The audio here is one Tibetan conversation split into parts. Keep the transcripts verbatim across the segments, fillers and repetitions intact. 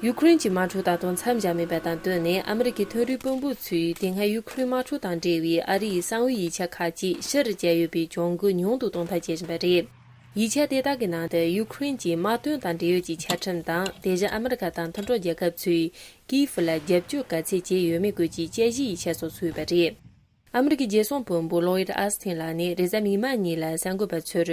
ཡུ་ཁུ་རེན་གྱི་དམག་འཁྲུག་ད་དུང་མཚམས་བཞག་མེད་པ་དང་བསྟུན་ནས། ཨ་མི་རི་ཀའི་མཐོ་རིམ་དཔོན་པོ་ཚོས་དེ་སྔ་ཡུ་ཁུ་རེན་དམག་འཁྲུག་དང་འབྲེལ་བའི་ཨ་རིའི་གསང་བའི་ཡིག་ཆ་ཁག་ཅིག་ཕྱིར་བསྐྱལ་ཡོད་པའི་གྱོང་གུན་ཉུང་དུ་གཏོང་ཐབས་བྱེད་བཞིན་པ་རེད། ཡིག་ཆ་དེ་དག་གི་ནང་དུ་ཡུ་ཁུ་རེན་གྱི་དམག་དོན་དང་འབྲེལ་ཡོད་ཀྱི་ཆ་ཁྲིམས་དང་། དེ་བཞིན་ཨ་མི་རི་ཀ་དང་མཐུན་གྲོགས་རྒྱལ་ཁབ་ཚོས་ཀིའེ་ཧྥུ་ལ་རྒྱབ་སྐྱོར་ག་ཚད་བྱས་ཡོད་མེད་སྐོར་གྱི་དཔྱད་གཞིའི་ཡིག་ཆ་སོགས་ཚུད་ཡོད་པ་རེད། ཨ་མི་རི་ཀའི་རྒྱལ་སྲུང་དཔོན་པོ་ལོ་ཡིད་ཨ་སི་ཐིན་ལགས་ནས་རེས་གཟའ་མིག་དམར་ཉིན་ལ་གསར་འགོད་པ་ཚོར།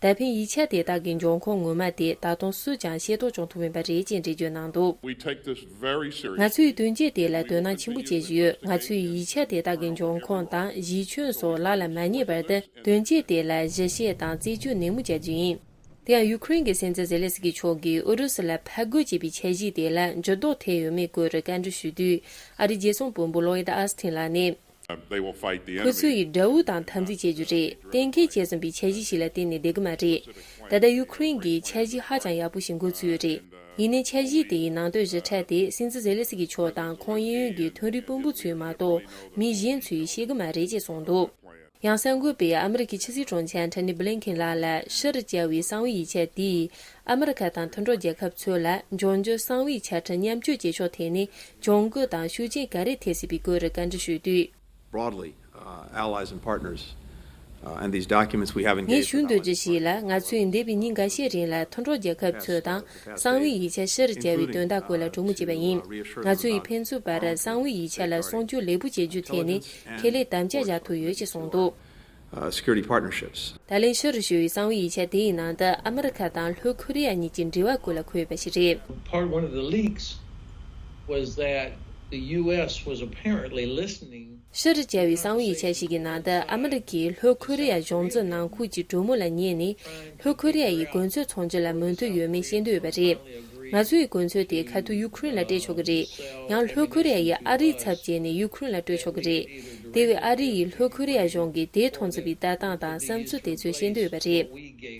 ད་ཕན་ཡིག་ཆ་དེ་དག་གི་འབྱུང་ཁུངས་ངོ་མ་དེ་ད་དུང་སུས་ཀྱང་ཤེས་རྟོགས་བྱུང་ཐུབ་མེད་པ་རེད་ཅེས་འགྲེལ་བརྗོད་གནང་འདུག We take this very seriously. ང་ཚོས་དོན་རྐྱེན་དེ་ལ་དོ་སྣང་ཆེན་པོ་བྱེད་བཞིན་ཡོད། ང་ཚོས་ཡིག་ཆ་དེ་དག་གི་འབྱུང་ཁུངས་དང་གཞི་ཁྱོན་སོགས་ལག་ལ་མ་རྙེད་བར་དུ། དོན་རྐྱེན་དེ་ལ་ཞིབ་བཤེར་དང་རྩད་གཅོད་ནན་མོ་བྱ་རྒྱུ་ཡིན། དེ་ཡང་ཡུ་ཁུ་རེན་གྱི་སྲིད་འཛིན་ཛེ་ལེ་སི་ཀི་མཆོག་གིས་ཨུ་རུ་སུ་ལ་ཕར་རྒོལ་བྱས་པའི་འཆར་གཞི་དེ་ལ་འགྱུར་ལྡོག་ཐེབས་ཡོད་མེད་སྐོར་བཀའ་འདྲི་ཞུས་དུས། ཨ་རིའི་རྒྱལ་སྲུང་དཔོན་པོ་ལོ་ཡིད་ཨ་སི་ཐིན་ལགས་ནས། They will fight the enemy. ཁོ་ཚོས་དགྲ་བོ་དང་འཐབ་འཛིང་བྱེད་རྒྱུ་རེད། གཏན་འཁེལ་བྱས་ཟིན་པའི་འཆར་གཞི་ཞིག་ལ་བརྟེན་ནས་བསྡད་ཀྱི་མ་རེད། ད་ལྟ་ཡུ་ཁུ་རེན་གྱིས་འཆར་གཞི་ཧ་ཅང་ཡག་པོ་ཞིག་འགོ་ཚུགས་ཡོད་རེད། ཡིན་ནའི་འཆར་གཞི་དེའི་ནང་དོན་ཞིབ་ཕྲ་དེ་སྲིད་འཛིན་ཛེ་ལེ་སི་ཀི་མཆོག་དང་ཁོང་གཡས་གཡོན་གྱི་མཐོ་རིམ་དཔོན་པོ་ཚོས་མ་གཏོགས་མི་གཞན་ཚོས་ཤེས་ཀྱི་མ་རེད་ཅེས་གསུངས་འདུག་ཡང་གསར་འགོད་པས་ཨ་མི་རི་ཀའི་ཕྱི་སྲིད་དྲུང་ཆེ་ཨན་ཐོ་ནི་བྷི་ལིན་ཁིན་ལགས་ལ་ཕྱིར་བསྐྱལ་བའི་གསང་བའི་ཡིག་ཆ་དེས། ཨ་མི་རི་ཀ་དང་མཐུན་གྲོགས་རྒྱལ་ཁབ་ཚོ་ལ་འབྱུང་འགྱུར་གསང་བའི་ཆ་འཕྲིན་མཉམ་སྤྱོད་བྱེད་ཕྱོགས་ཐད་ནས་གྱོང་གུན་དང་ཤུགས་རྐྱེན་ག་རེ་ཐེབས་སྲིད་པའི་སྐོར་བཀའ་འདྲི་ཞུས་དུས། Broadly, uh, allies and partners, uh, and these documents we have engaged with allies and partners. ངས་ཞུ་འདོད་རྒྱུ་ཞིག་ལ། ང་ཚོས་འདས་པའི་ཉིན་འགའ་ཤས་རིང་ལ་མཐུན་གྲོགས་རྒྱལ་ཁབ་ཚོ་དང་གསང་བའི་ཡིག་ཆ་ཕྱིར་བསྐྱལ་བའི་དོན་དག་སྐོར་ལ་གྲོས་མོལ་བྱས་པ་ཡིན། ང་ཚོ་ཡིས་ཕན་ཚུན་བར་གསང་བའི་ཡིག་ཆ་ལ་སྲུང་སྐྱོབ་ལེགས་པོ་བྱེད་རྒྱུའི་ཐད་ནས་ཁས་ལེན་དམ་བཅའ་བཞག་ཐུབ་ཡོད་ཅེས་གསུངས་འདུག uh, security partnerships. ད་ལན་ཕྱིར་བསྐྱལ་བའི་གསང་བའི་ཡིག་ཆ་དེའི་ནང་དུ་ཨ་མི་རི་ཁ་དང་ལྷོ་ཁོ་རེ་ཡ་གཉིས་ཀྱི་འབྲེལ་བ་སྐོར་ལ་འཁོད་ཡོད་པ་ཞིག་རེད། Part one of the leaks was that the U S was apparently listening. ཕྱིར་བསྐྱལ་བའི་གསང་བའི་ཡིག་ཆ་ཞིག་གི་ནང་དུ་ཨ་མི་རི་ཀས་ལྷོ་ཁོ་རེ་ཡ་གཞུང་འཛིན་ནང་ཁུལ་གྱི་གྲོས་མོལ་ལ་ཉན་ནས། ལྷོ་ཁོ་རེ་ཡ་ཡི་གོ་མཚོན་ཚོང་རྒྱུ་ལ་མོས་མཐུན་ཡོད་མེད་ཤེས་འདོད་ཡོད་པ་རེད། ང་ཚོའི་གོ་མཚོན་དེ་ཁ་ཐུག་ཡུ་ཁུ་རེན་ལ་སྤྲད་ཆོག་གི་རེད། ཡང་ལྷོ་ཁོ་རེ་ཡ་ཡིས་ཨ་རིའི་ཚབ་བྱས་ནས་ཡུ་ཁུ་རེན་ལ་སྤྲོད་ཆོག་གི་རེད། དེ་བས་ཨ་རི་ཡིས་ལྷོ་ཁོ་རེ་ཡ་གཞུང་གིས་དེ་མཐོང་ཚུལ་བའི་ལྟ་སྟངས་དང་བསམ་ཚུལ་དེ་ཚོ་ཤེས་འདོད་ཡོད་པ་རེད།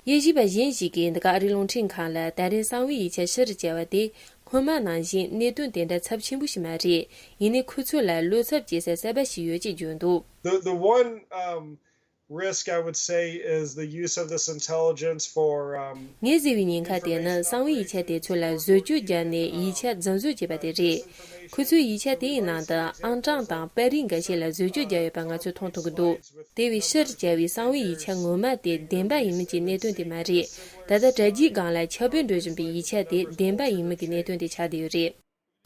དབྱེ་ཞིབ་པ་གཞན་ཞིག་གིས་འདི་ག་ཨ་རིའི་རླུང་འཕྲིན་ཁང་ལ། ད་རེས་གསང་བའི་ཡིག་ཆ་ཕྱིར་བསྐྱལ་བ་དེ་སྔོན་མ་ནང་བཞིན་གནད་དོན་དེ་འདྲ་ཚབས་ཆེན་པོ་ཞིག་མ་རེད། ཡིན་ནའི་ཁོ་ཚོ་ལ་བློ་འཚབ་སྐྱེ་སའི་ས་བབ་ཞིག་ཡོད་ཅེས་བརྗོད་འདུག The, the one, um, risk I would say is the use of this intelligence for, um, ངས་བཟོས་པའི་ཉེན་ཁ་དེ་ནི་གསང་བའི་ཡིག་ཆ་དེ་ཚོ་ལ་བཟོ་བཅོས་བརྒྱབ་ནས་ཡིག་ཆ་རྫུན་བཟོ་བྱས་པ་དེ་རེད། ཁོ་ཚོས་ཡིག་ཆ་དེའི་ནང་དུ་ཨང་གྲངས་དང་པར་རིས་འགའ་ཤས་ལ་བཟོ་བཅོས་བརྒྱབ་ཡོད་པ་ང་ཚོས་མཐོང་ཐུབ་ཀྱི་འདུག་དེ་བས་ཕྱིར་བསྐྱལ་བའི་གསང་བའི་ཡིག་ཆ་ངོ་མ་དེ་བདེན་པ་ཡིན་མིན་གྱི་གནད་དོན་དེ་མ་རེད། ད་ལྟ་དྲ་རྒྱའི་སྒང་ལ་ཁྱབ་སྤེལ་འགྲོ་བཞིན་པའི་ཡིག་ཆ་དེ་བདེན་པ་ཡིན་མིན་གྱི་གནད་དོན་དེ་ཆགས་བསྡད་ཡོད་རེད།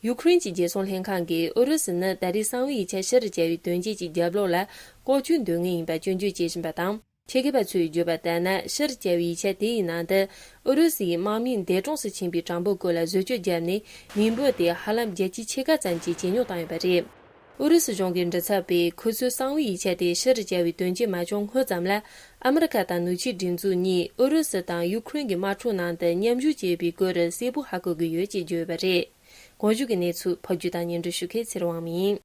ཡུ་ཁུ་རེན་གྱི་རྒྱལ་སྲུང་ལྷན་ཁང་གིས་ཨུ་རུ་སུ་ནི་ད་རེས་གསང་བའི་ཡིག་ཆ་ཕྱིར་བསྐྱལ་བའི་དོན་རྐྱེན་གྱི་རྒྱབ་ལོགས་ལ་ལྐོག་གྱུར་འདོད་མངགས་ཡིན་པ་སྐྱོན་བརྗོད་བྱེད་བཞིན་པ་དང་། ཆེད་མཁས་པ་ཚོས་བརྗོད་པ་ལྟར་ན། ཕྱིར་བསྐྱལ་བའི་ཡིག་ཆ་དེའི་ནང་དུ་ཨུ་རུ་སུའི་དམག་མིའི་འདས་གྲོངས་སུ་ཕྱིན་པའི་གྲངས་འབོར་སྐོར་ལ་བཟོ་བཅོས་བརྒྱབ་ནས། མིང་འབོད་དེ་ཧ་ལམ་བརྒྱ་ཆའི་ཕྱེད་ཀ་ཙམ་གྱིས་ཇེ་ཉུང་བཏང་ཡོད་པ་རེད། ཨུ་རུ་སུ་གཞུང་གི་མགྲིན་ཚབ་པས་ཁོ་ཚོས་གསང་བའི་ཡིག་ཆ་དེ་ཕྱིར་བསྐྱལ་བའི་དོན་རྐྱེན་མ་བྱུང་སྔོན་ཙམ་ལ། ཨ་མི་རི་ཁ་དང་ནུབ་ཕྱོགས་སྒྲིག་འཛུགས་གཉིས་ཨུ་རུ་སུ་དང་ཡུ་ཁུ་རེན་གྱི་དམག་འཁྲུག་ནང་དུ་མཉམ་ཞུགས་བྱས་པའི་སྐོར་གསལ་པོ་ཧ་གོ་གི་ཡོད་ཅེས་བརྗོད་ཡོད་པ་རེད། གོང་ཞུས་ཀྱི་གནས་ཚུལ་ཕབ་སྒྱུར་དང་སྙན་སྒྲོན་ཞུ་མཁན་ཚེ་རིང་དབང་མོ་ཡིན།